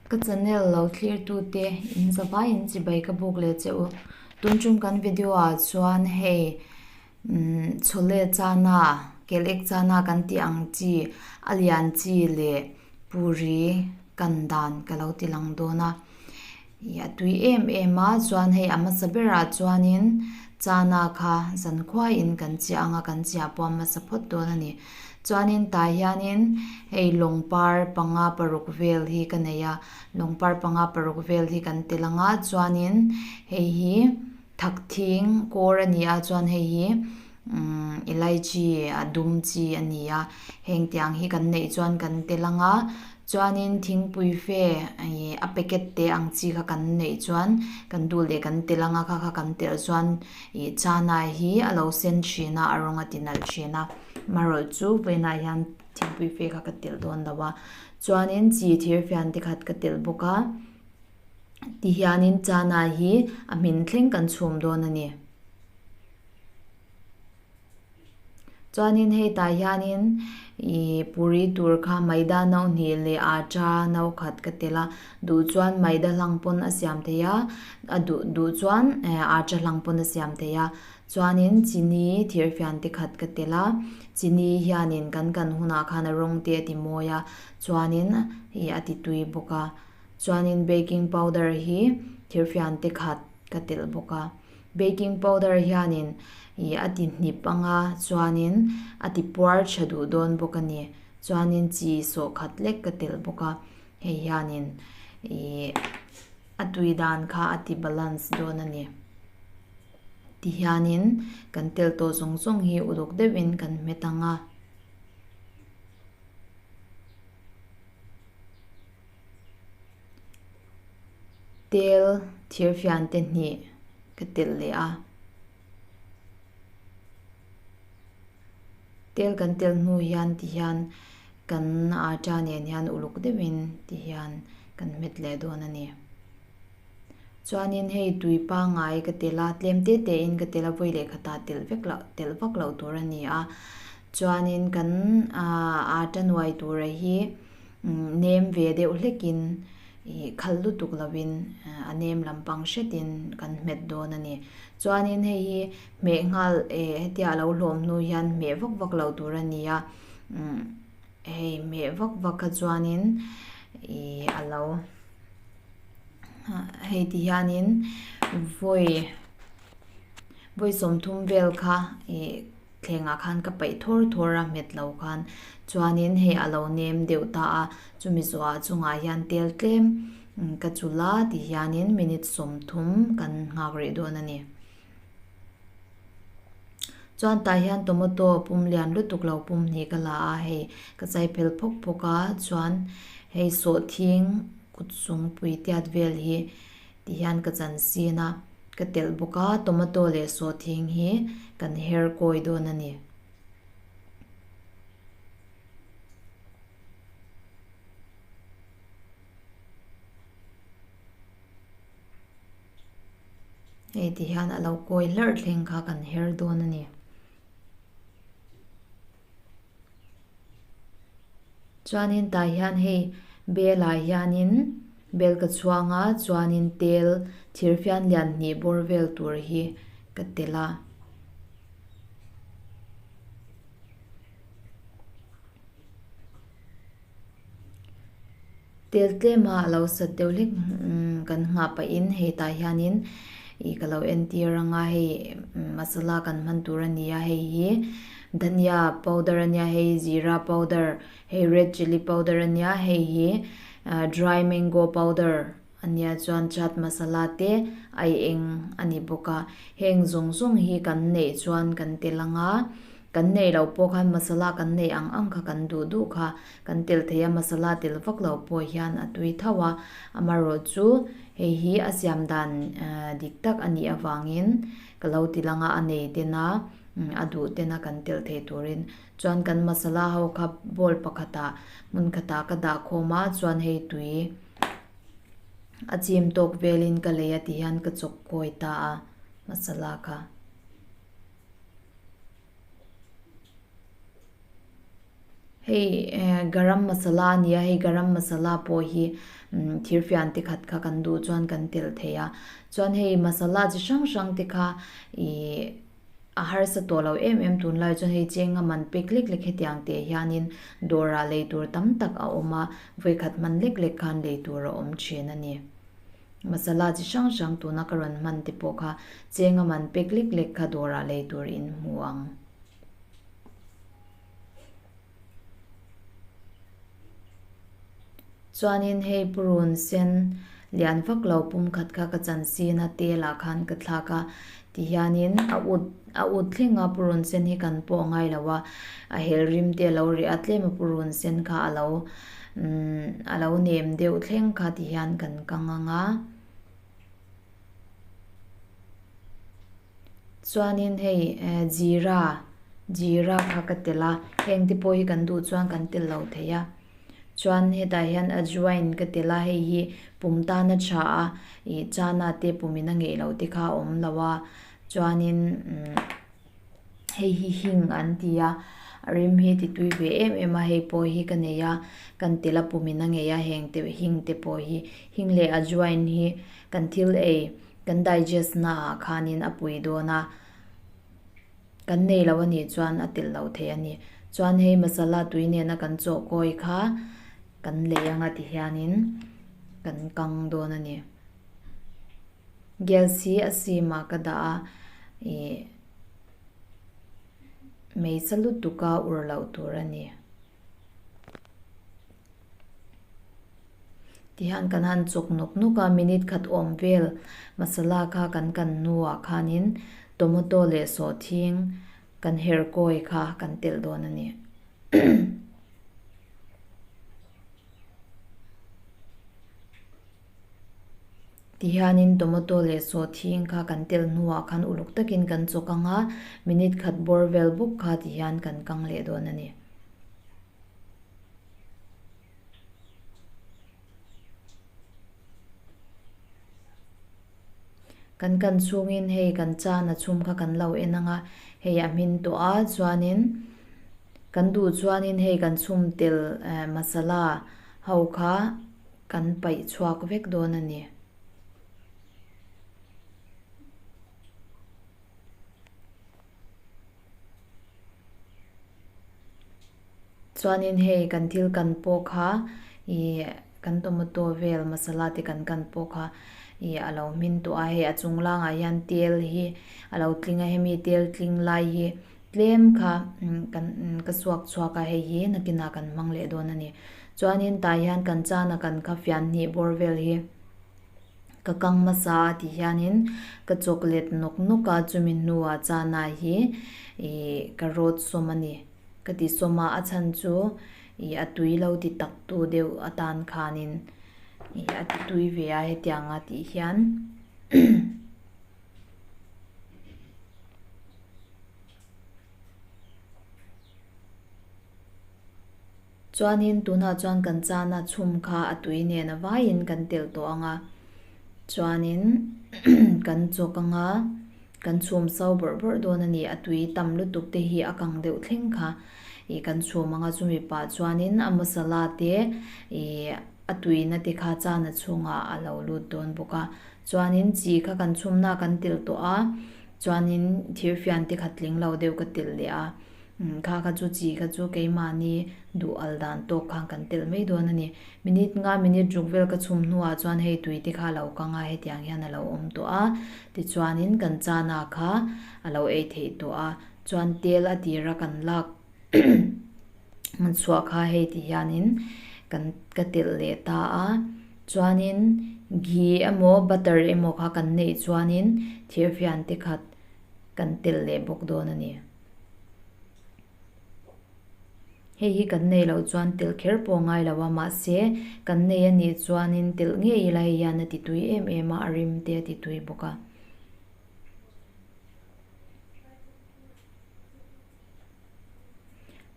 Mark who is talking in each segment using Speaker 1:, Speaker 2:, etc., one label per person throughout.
Speaker 1: Ka channel lo thlir tute in zavai in chibai ka buk leh che u. Tun tum kan video ah chuan hei umm chhawle chana kel ek chana kan tih ang chi a lian chi leh puri kan dan ka lo ti lang dawn a. Ih a tui em em a chuan hei a hmasa berah chuanin chana kha zankhuaiin kan chiah ang a kan chiah pawh a hmasa phawt dawn a ni chuanin tah hianin hei lawng par panga paruk vel hi ka nei a lawng par panga paruk vel hi kan tel ang a chuanin hei hi thakthing kawr a ni a chuan hei hi umm elaichi a dum chi a ni a heng tiang hi kan neih chuan kan tel ang a chuanin thingpui fe ih a packet te ang chi kha kan neih chuan kan duh leh kan tel ang a kha kha kan telh chuan ih chana hi a lo sen thin a a rawng a ti nalh thin a amaherawhchu vawiinah hian thingpui fe kha ka telh dawn lo a chuanin chi thir fian te khat ka telh bawk a tihianin chana hi a hmin thleng kan chhum dawn a ni. Chuanin hei tah hianin ih puri tur kha maida no hnih leh atta no khat ka tel a duh chuan maida hlang pawn a siam thei a a duh duh chuan eh atta hlang pawn a siam thei a chuanin chini thirfian te khat ka tel a chini hianin kan kan hunah khan a rawng te a ti mawi a chuanin ih a ti tui bawk a chuanin baking powder hi thirfian te khat ka telh bawk a. Baking powder hianin ih a ti hnip ang a chuanin a ti puar tha duh dawn bawk a ni chuanin chi sawh khat lek ka telh bawk a hei hianin ih a tui dan kha a ti balance dawn a ni tihianin kan tel tawh zawng zawng hi uluk deuhin kan hmet ang a. Tel thirfian te hnih ka telh leh a tel kan telh hnu hian ti hian kan atta nen hian uluk deuhin ti hian kan hmet leh dawn a ni chuanin hei tui pangngai ka telh a tlem te te in ka telh a vawi leh khatah telh vek loh telh vak loh tur a ni a chuanin kan ahh atta nuai tura hi. Nem ve deuh hlekin ih khal lutuk lovin a nem lampang hretin kan hmet dawn a ni. Chuanin hei hi hmeh nghal eh hetia a lo hlawm hnu hian hmeh vak vak lo tur a ni a, umm hei hmeh vak vak kha chuanin ih a lo hei ti hianin vawi vawi sawmthum vel kha ih. Thlengah khan ka paih thawr thawr a hmet lo khan chuanin hei a lo nem deuh ta a chumi zawhah chungah hian tel tlem ka chul a ti hianin minute 30 kan nghak rih dawn a ni. Chuan tah hian tomato pum lian lutuk lo pum hnih ka la a hei ka chai phel phawk phawk a chuan hei sawhthing kut zungpui tiat vel hi Ti hian ka chan sin a, ka telh bawk a, tomato leh sawhthing hi kan her kawi dawn a ni. Hei ti hian a lo kawi hlarh thleng kha kan her dawn a ni. Chuanin tah hian hei bel ah hianin bel ka chhuang a chuanin tel thir fian lian hnih bawr vel tur hi ka telh a. Tel tlema a lo sat deuh hlek kan nghah pahin hei tah hianin ih ka lo entir anga hei masala kan hman tur a ni a hei hi dhania powder a nia hei zira powder hei red chilli powder a nia hei hi dry mango powder a nia chuan chaat masala te a eng a ni bawk a heng zawng zawng hi kan neih chuan kan tel anga. Kan neih loh pawh khan masala kan neih ang ang kha kan duh duh kha kan tel thei a, masala tel vak loh pawh hian a tui tho a, amaherawh chu hei hi a siam dan dik tak a nih avangin ka lo ti lang a, a nei tena a duh tena kan tel thei turin chuan kan masala ho kha bowl pakhatah hmun khatah ka dah khawm a, chuan hei tui a chim tawk velin ka lei a ti hian ka chawk kawi ta a masala kha. Hei garam masala a ni a, hei garam masala pawh hi thirfian te khat kha kan duh chuan kan telh thei a. Chuan hei masala chi hrang hrang te kha ihh a harsa tawh lo em em tunlai chuan hei chenga man pek lek lek hetiang teh hianin dawrah lei tur tam tak a awm a, vawikhat hman lek lek khan lei tur a awm thin a ni. Masala chi hrang hrang tuna ka rawn hman te pawh kha chenga man pek lek lek kha dawrah lei tur in hmu ang. Chuanin hei purun sen lian vak lo pum khat kha ka chan sin a tel ah khan ka thlak a tihianin a ut a ut thleng a purun sen hi kan pawh ngai lo a a hel rim te a lo reh a tlem a purun sen kha a lo umm a lo nem deuh thleng kha tihian kan kang ang a. Chuanin hei jeera jeera kha ka telh a heng te pawh hi kan duh chuan kan telh lo thei a chuan hetah hian ajwain ka telh a hei hi pum tan a tha a ih chana te pumin a ngeih loh te kha a awm lo a chuanin umm hei hi hing an ti a a rim hi ti tui ve em em a hei pawh hi ka nei a kan telh a pumin a ngeih a heng te hing te pawh hi hing leh ajwain hi kan thil ei. Kan digest na ah khanin a pui dawn a, kan nei lo a nih chuan a telh lo thei a ni. Chuan hei masala tui nena kan chawh kawi kha kan lei anga ti hianin kan kang dawn a ni. Gas hi a sim ah ka dah a, ih meisa lutuk a ur loh tur a ni. Tihian kan han chawk nawk nawk a, minute khat awm vel masala kha kan kan hnuah khanin tomato leh sawhthing kan her kawi kha kan telh dawn a ni. Tihianin tomato leh sawhthing kha kan telh hnuah khan uluk takin kan chawk ang a, minute khat bawr vel bawk kha tihian kan kang leh dawn a ni. Kan kan chhungin hei kan chana chhum kha kan lo en ang a, hei a hmin tawh a chuanin kan duh chuanin hei kan chhum tel eh masala ho kha kan paih chhuak vek dawn a ni. Chuanin hei kan thil kan pawh kha ih kan tomato vel masala te kan kan pawh kha ih a lo hmin tawh a hei a chung langah hian tel hi a lo tling a hemi tel tling lai hi tlem kha kan ka suak chhuak a hei hi nakinah kan hmang leh dawn a ni chuanin tah hian kan chana kan kha fian hnih bawr vel hi. Ka kang hmasa a tih hianin ka chawk let nawk nawk a, chumi hnuah chana hi ih ka rawt sawm a ni. Ka ti sawm a, a chhan chu ih a tui lo ti tak tu deuh atan khanin ih a ti tui ve a hetiang a tih hian. Chuanin tunah chuan kan chana chhum kha a tui nen a vaiin kan telh tawh ang a, chuanin kan chawk ang a, kan chhum so bawrh bawrh dawn a ni. A tui tam lutuk te hi a kang deuh thleng kha ih kan chhum ang a, chumi pah chuanin a masala te ih a tuina te kha chana chhungah a lo lut dawn bawk a. Chuanin chi kha kan chhumna kan telh tawh a, chuanin thirfian te kha tling lo deuh ka telh leh a. Kha kha chu chi kha chu keimahni duh al dan tawk khan kan telh mai dawn a ni. Minute nga minute ruk vel ka chhum hnuah chuan hei tui te kha a lo kang a, hetiang hian a lo awm tawh a. Tichuanin kan chana kha a lo ei theih tawh a, chuan tel a tira kan lak chhuah kha hei ti hianin kan ka telh leh ta a. Chuanin ghee emaw butter emaw kha kan neih chuanin thirfian te khat kan telh leh bawk dawn a ni. Hei hi kan nei loh chuan telh kher pawh ngai lo a, mahse kan nei a nih chuanin telh ngei ila hei hian a ti tui em em a, a rim te a ti tui bawk a.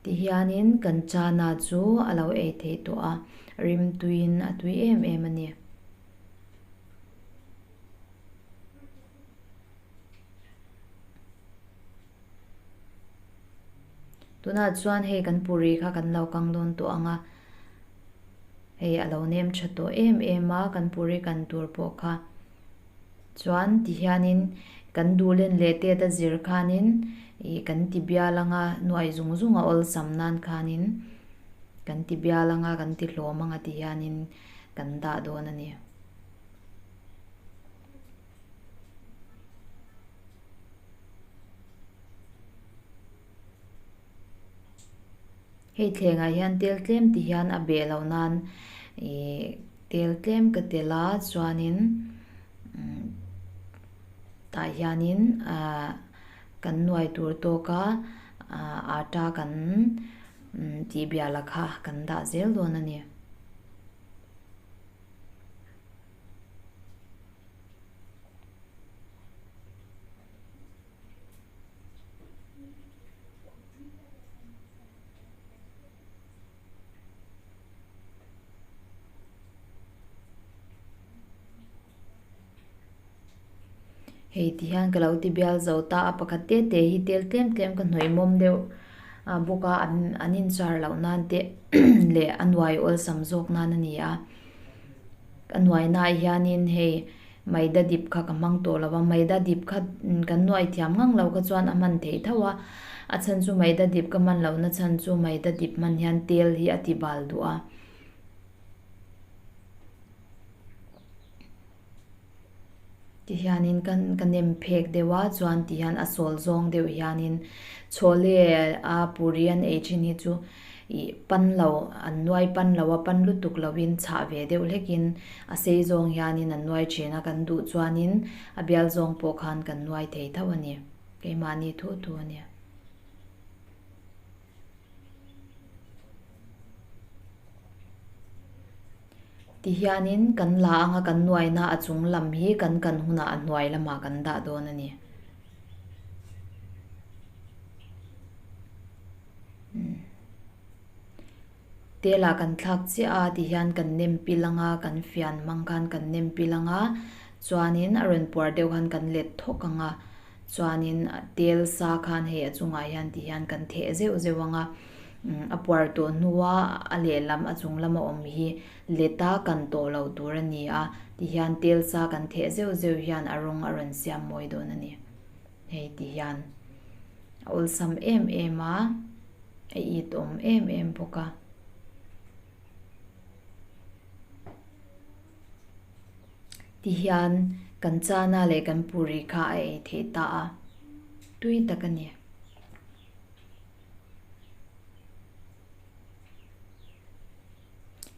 Speaker 1: Tihianin kan chana chu a lo ei theih tawh a, rim tuiin a tui em em a ni. Tunah chuan hei kan puri kha kan lo kang dawn tawh ang a, hei a lo nem tha tawh em em a kan puri kan tur pawh kha. Chuan tihianin kan duh len leh tet a zir khanin ih kan ti bial ang a, nuai zung zung a awlsam nan khanin kan ti bial ang a, kan ti hlawm ang a tihianin kan dah dawn a ni. Hei thlengah hian tel tlem ti hian a beh loh nan ih tel tlem ka tel a chuanin umm tah hianin ahh kan nuai tur tawka ahh atta kan tih bial a kha kan dah zel dawn a ni. Hei ti hian ka lo ti bial zo ta a pakhat te te hi tel tlem tlem ka hnawih mawm deuh a bawk a an an inchar loh nan te leh a nuai awlsam zawk nan a ni a a nuai naah hianin hei. Maida dip kha ka hmang tawh lo a, maida dip kha kan nuai thiam ngang lo kha chuan a hman theih tho a, a chhan chu maida dip ka hman lohna chhan chu maida dip hman hian tel hi a ti bal duh a. Tihianin ka ka nem phek deuh a chuan tihian a sawl zawng deuh hianin chhawle a puri an ei thin hi chu ih pan lo an nuai pan lo a pan lutuk lovin chhah ve deuh hlekin A sei zawng hianin an nuai thin a, kan duh chuanin a bial zawng pawh khan kan nuai thei tho a ni. Keimahni thu thu a ni. Tihianin kan la anga kan nuaina a chung lam hi kan kan hunah a hnuai lamah kan dah dawn a ni. Telah kan thlak chiah a tihian kan nem pil ang a, kan fian hmang khan kan nem pil ang a, chuanin a rawn puar deuh khan kan let thawk ang a, chuanin tel sa khan hei a chungah hian tihian kan theh zeuh zeuh ang a, a puar tawh hnua a lehlam a chung lama awm hi let a kan tawh loh tur a ni a, tihian tel sa kan theh zeuh zeuh hian a rawng a rawn siam mawi dawn a ni, hei tihian a awlsam em em a. A it awm em em bawk a. Tihian kan chana leh kan puri kha a ei theih ta a, tui tak a ni.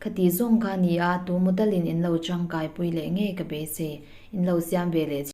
Speaker 1: Khati zawng kha a ni a, tu mutalin in lo tangkai pui leh ngei ka beisei, in lo siam ve leh.